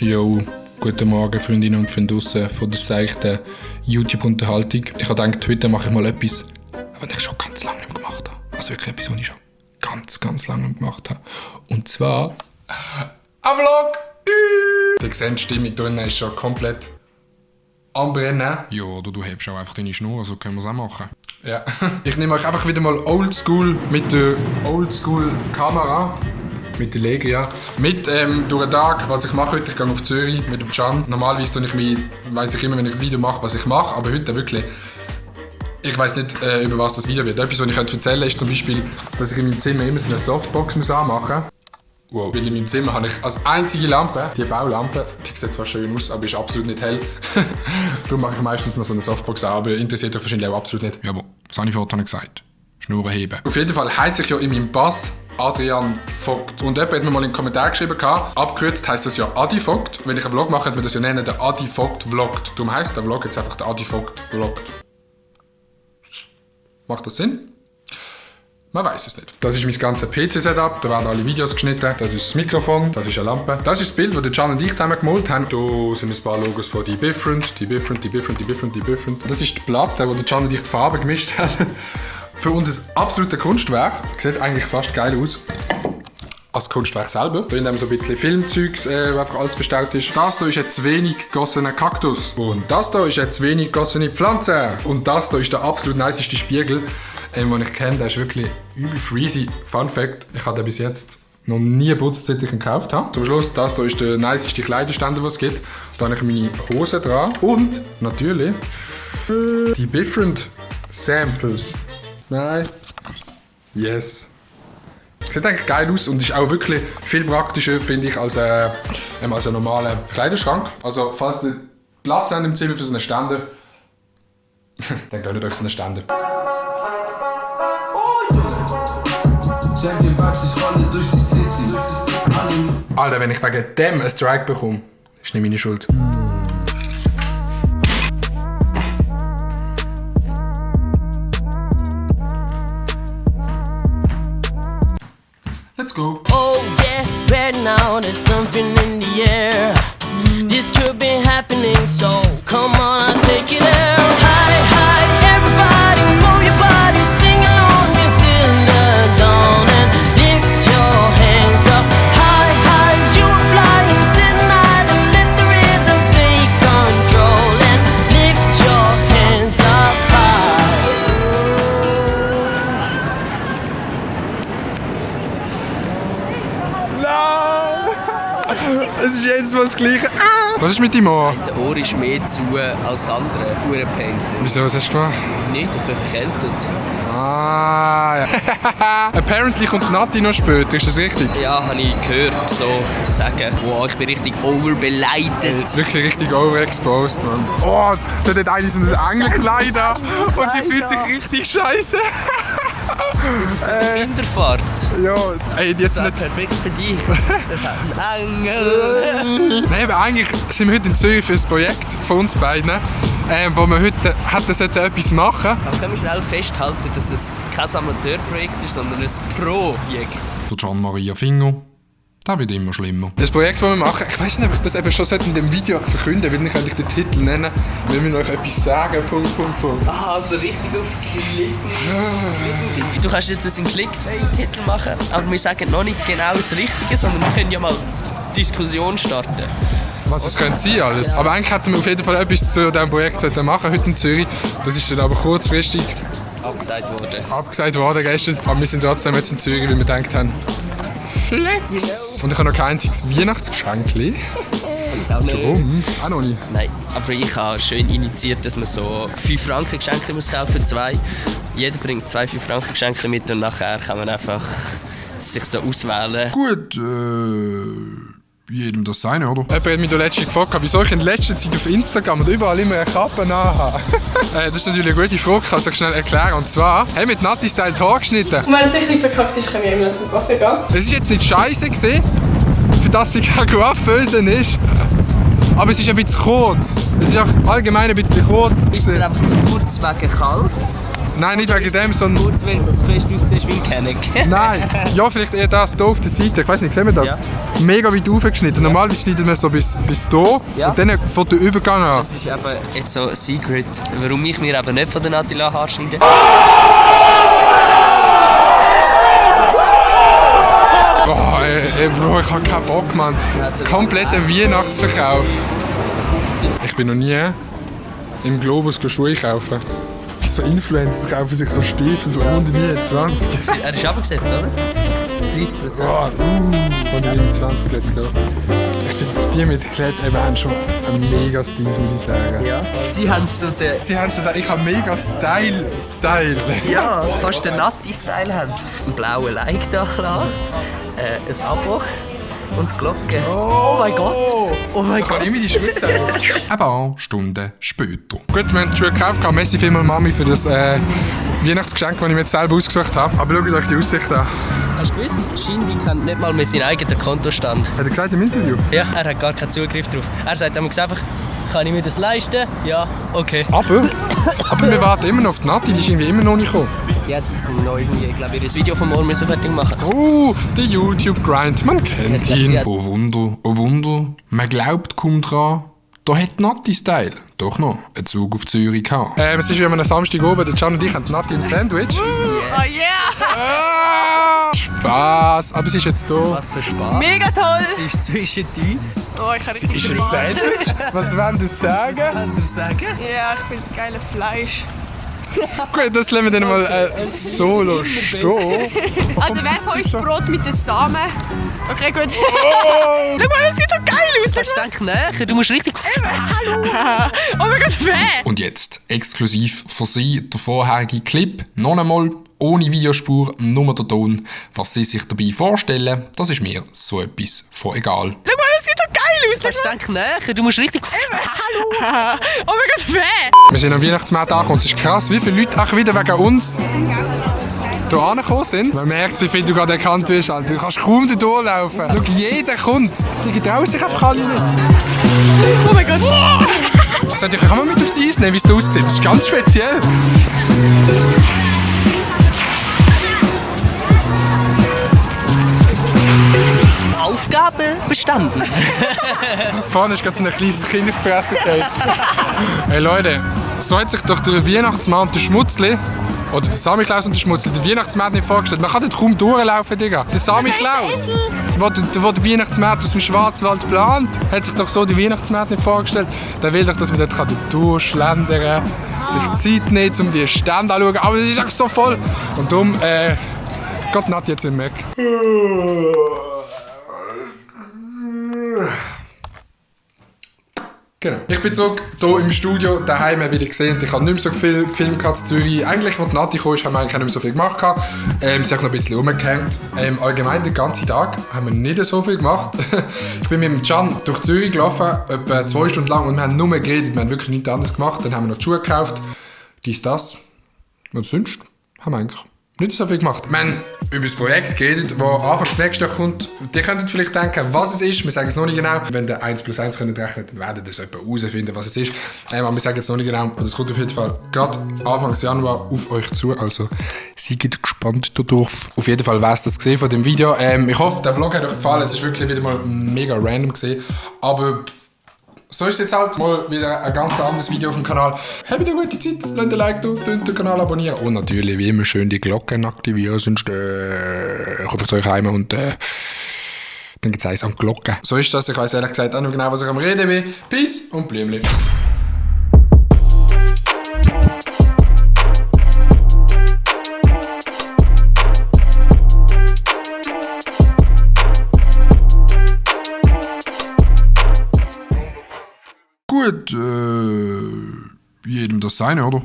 Jo, guten Morgen Freundinnen und Freunde von der seichten YouTube-Unterhaltung. Ich habe gedacht, heute mache ich mal etwas, was ich schon ganz lange nicht mehr gemacht habe. Also wirklich etwas, was ich schon ganz lange nicht mehr gemacht habe. Und zwar ein Vlog! Die Gesamtstimmung drinnen ist schon komplett am Brennen. Ja, oder du hebst auch einfach deine Schnur, so können wir es auch machen. Ja. Ich nehme euch einfach wieder mal oldschool mit der Oldschool-Kamera. Mit der Legia. Mit durch den Tag, was ich mache heute. Ich gehe auf Zürich mit dem Can. Normalerweise weiss ich immer, wenn ich ein Video mache, was ich mache. Aber heute wirklich, ich weiss nicht, über was das Video wird. Etwas, was ich erzählen könnte, ist zum Beispiel, dass ich in meinem Zimmer immer so eine Softbox anmachen muss. Wow. Weil in meinem Zimmer habe ich als einzige Lampe, die Baulampe, die sieht zwar schön aus, aber ist absolut nicht hell. Darum mache ich meistens noch so eine Softbox an, aber interessiert euch wahrscheinlich auch absolut nicht. Ja, aber was habe ich vorhin gesagt? Schnurren heben. Auf jeden Fall heisse ich ja in meinem Pass Adrian Vogt. Und jemand hat mir mal in den Kommentar geschrieben, abgekürzt heisst das ja Adi Vogt. Wenn ich einen Vlog mache, könnte man das ja nennen, der Adi Vogt Vlogt. Darum heisst der Vlog jetzt einfach der Adi Vogt Vlogt. Macht das Sinn? Man weiß es nicht. Das ist mein ganzes PC-Setup, da werden alle Videos geschnitten. Das ist das Mikrofon, das ist eine Lampe. Das ist das Bild, das Can und ich zusammen gemalt haben. Hier sind ein paar Logos von die Different. Das ist die Platte, wo Can und ich die Farben gemischt haben. Für uns ein absolutes Kunstwerk. Sieht eigentlich fast geil aus. Als Kunstwerk selber. Drin haben wir so ein bisschen Filmzeugs, wo einfach alles verstaut ist. Das hier ist ein zu wenig gegossener Kaktus. Und das hier ist eine zu wenig gegossene Pflanze. Und das hier ist der absolut niceste Spiegel, den ich kenne. Der ist wirklich übel freezy. Fun Fact, ich habe den bis jetzt noch nie geputzt, seit ich ihn gekauft habe. Zum Schluss, das hier ist der niceste Kleiderständer, den es gibt. Da habe ich meine Hose dran. Und natürlich die Different Samples. Nein. Yes. Sieht eigentlich geil aus und ist auch wirklich viel praktischer, finde ich, als ein normaler Kleiderschrank. Also, falls ihr Platz habt im Zimmer für so einen Ständer, dann gönnt euch so einen Ständer. Alter, wenn ich wegen dem einen Strike bekomme, ist nicht meine Schuld. Let's go. Oh yeah, right now there's something in the air. This could be happening, so come on, I'll take you there. Hi, hi, everybody, move your body, sing along until the dawn and lift your hands up. Hi, hi, you are flying tonight and let the rhythm take control and lift your hands up high. Es ist jedes Mal das Gleiche. Was ist mit deinem Ohr? Der Ohr ist mehr zu als andere, Uhrenpainter. Wieso, was hast du gemacht? Nicht, ich bin verkältet. Ah, ja. Apparently kommt Nati noch später, ist das richtig? Ja, habe ich gehört, so sagen. Wow, ich bin richtig overbeleidigt. Wirklich richtig overexposed, Mann. Oh, da hat eine so ein Engelkleid an und die fühlt sich richtig scheiße. Das ist eine Kinderfahrt. Ja, ey, die Das sind ist nicht... perfekt für dich. Das hat einen Engel. Nein, aber eigentlich sind wir heute in Zürich für ein Projekt von uns beiden, wo wir heute etwas machen sollten. Aber können wir schnell festhalten, dass es kein Amateurprojekt ist, sondern ein Projekt. Der Gian Maria Finger. Das wird immer schlimmer. Das Projekt, das wir machen, ich weiss nicht, ob ich das eben schon in dem Video verkünden sollte, weil ich könnte den Titel nennen. Wir müssen euch etwas sagen, Punkt. Ah, so richtig auf Klicken. Du kannst jetzt einen Clickbait-Titel machen, aber wir sagen noch nicht genau das Richtige, sondern wir können ja mal Diskussion starten. Was es könnte sein alles. Aber eigentlich hätten wir auf jeden Fall etwas zu diesem Projekt machen heute in Zürich. Das ist dann aber kurzfristig Abgesagt worden gestern. Aber wir sind trotzdem jetzt in Zürich, weil wir gedacht haben, Flex! Und ich habe noch kein einziges Weihnachtsgeschenk. Warum? Auch noch nicht. Nein, aber ich habe schön initiiert, dass man so 5 Franken Geschenke muss kaufen, 2. Jeder bringt 2 5 Franken Geschenke mit und nachher kann man einfach sich so auswählen. Gut, jedem das seine, oder? Jemand hat mich letztens gefragt, wieso ich in letzter Zeit auf Instagram und überall immer eine Kappe anhabe. Das ist natürlich eine gute Frage, ich kann es euch schnell erklären. Und zwar, haben wir die Nati-Style die Haare geschnitten. Und wenn es richtig verkackt ist, können wir immer zum Kaffee gehen. Es ist jetzt nicht scheiße gewesen, für das sie keine Coiffeuse ist. Aber es ist ein bisschen kurz. Es ist auch allgemein ein bisschen kurz. Ist es einfach zu kurz wegen kalt? Nein, nicht wegen dem, sondern... Kurz, wenn du das Fest aussiehst wie Kenneck. Nein, ja, vielleicht eher das hier auf der Seite. Ich weiss nicht, sehen wir das? Ja. Mega weit aufgeschnitten. Normalerweise schneidet man so bis hier Ja. und dann von der Übergang an. Das ist eben jetzt so ein Secret, warum ich mir eben nicht von der Attila Haar schneide. Boah, ey, Bro, ich hab keinen Bock, Mann. Kompletter Weihnachtsverkauf. Ich bin noch nie im Globus Schuhe kaufen. So Influencer kaufen sich so Stiefel für 129. Er ist abgesetzt, oder? 30%. Boah, 129, let's go. Ich finde, die mit Klettern haben schon einen mega Stil, muss ich sagen. Ja. Sie haben so den... Sie haben so den, ich habe mega Style. Ja, fast den Natti-Style haben sie. Einen blauen Like da gelassen, ein Abo und die Glocke. Oh mein Gott! Oh mein Ich kann Gott! immer die Schuhe zeigen. Eben Stunden später. Gut, wir haben die Schuhe gekauft. Merci vielmals Mami für das Weihnachtsgeschenk, das ich mir jetzt selber ausgesucht habe. Aber schaut euch die Aussicht an. Hast du gewusst, Shindy kennt nicht mal mehr seinen eigenen Kontostand. Hat er gesagt im Interview? Ja, er hat gar keinen Zugriff drauf. Er sagt einfach, kann ich mir das leisten? Ja, okay. Aber wir warten immer noch auf die Nati, die ist irgendwie immer noch nicht gekommen. Die hat jetzt noch irgendwie, glaube ich, das Video von morgen so fertig machen. Der YouTube-Grind, man kennt ihn. Oh Wunder, man glaubt kaum dran. Da hat Nati Style doch noch einen Zug auf Zürich gehabt. Es ist wie am Samstag oben, der Can und ich haben die Nati ein Sandwich. Oh yeah! Spaß, aber sie ist jetzt da. Was für Spaß. Mega toll! Sie ist zwischen uns. Oh, ich habe richtig Ist im Spaß. Sandwich? Was wollen Sie sagen? Kann er sagen? Ja, ich bin das geile Fleisch. Gut, das lassen wir dann mal solo stehen. Also wer von uns Brot mit den Samen? Okay, gut. Schau mal, das sieht so geil aus. Kannst du denken, näher? Du musst richtig... Hallo! Oh mein Gott, wer? Und jetzt, exklusiv für Sie, der vorherige Clip, noch einmal, ohne Videospur, nur der Ton. Was Sie sich dabei vorstellen, das ist mir so etwas von egal. Schau mal, das sieht so geil aus. Kannst du denken, näher? Du musst richtig... Hallo! Oh mein Gott, wer? Wir sind am Weihnachtsmarkt angekommen. Es ist krass, wie viele Leute auch wieder wegen uns hier angekommen sind. Man merkt, wie viel du gerade erkannt wirst. Alter. Du kannst kaum da durchlaufen. Schau, jeder kommt. Die trauen sich einfach alle nicht. Oh mein Gott. Also, dich kann man mit aufs Eis nehmen, wie es da aussieht. Das ist ganz speziell. Aufgabe bestanden. Vorne ist gerade so ein kleines Kind gefressen. Hey Leute, so hat sich doch der Weihnachtsmann und der Schmutzli, oder der Samichlaus und der Schmutzli, der Weihnachtsmann nicht vorgestellt. Man kann dort kaum durchlaufen, Digga. Der Samichlaus, der der Weihnachtsmann aus dem Schwarzwald plant, hat sich doch so die Weihnachtsmann nicht vorgestellt. Der will doch, dass man dort durchschlendern kann, sich Zeit nehmen, um die Stände anzuschauen. Aber es ist einfach so voll. Und darum, geht Nati jetzt im Mac. Genau. Ich bin zurück hier im Studio, daheim wieder gesehen. Ich habe nicht mehr so viel gefilmt in Zürich. Eigentlich, als die Nati kam, haben wir eigentlich nicht mehr so viel gemacht. Sie hat noch ein bisschen rumgehängt. Allgemein, den ganzen Tag haben wir nicht so viel gemacht. Ich bin mit dem Can durch Zürich gelaufen, etwa 2 Stunden lang, und wir haben nur geredet. Wir haben wirklich nichts anderes gemacht. Dann haben wir noch die Schuhe gekauft. Dies, das. Und sonst haben wir eigentlich nicht so viel gemacht. Wir haben über das Projekt geredet, das Anfang des nächsten Jahr kommt. Die könnten vielleicht denken, was es ist. Wir sagen es noch nicht genau. Wenn ihr 1 + 1 rechnet, dann werden das jemand herausfinden, was es ist. Aber wir sagen es noch nicht genau. Das kommt auf jeden Fall gerade Anfang Januar auf euch zu. Also seid gespannt darauf. Auf jeden Fall wäre es das gesehen von dem Video. Ich hoffe, der Vlog hat euch gefallen. Es ist wirklich wieder mal mega random gesehen. Aber so ist es jetzt halt mal wieder ein ganz anderes Video auf dem Kanal. Habt eine gute Zeit, lasst ein Like da, den Kanal abonnieren und natürlich wie immer schön die Glocken aktivieren, sonst kommt ich zu euch heim und dann gibt es eins an die Glocke. So ist das, ich weiss ehrlich gesagt auch nicht genau, was ich am Reden bin. Peace und Blümchen. Gut, jedem das seine, oder?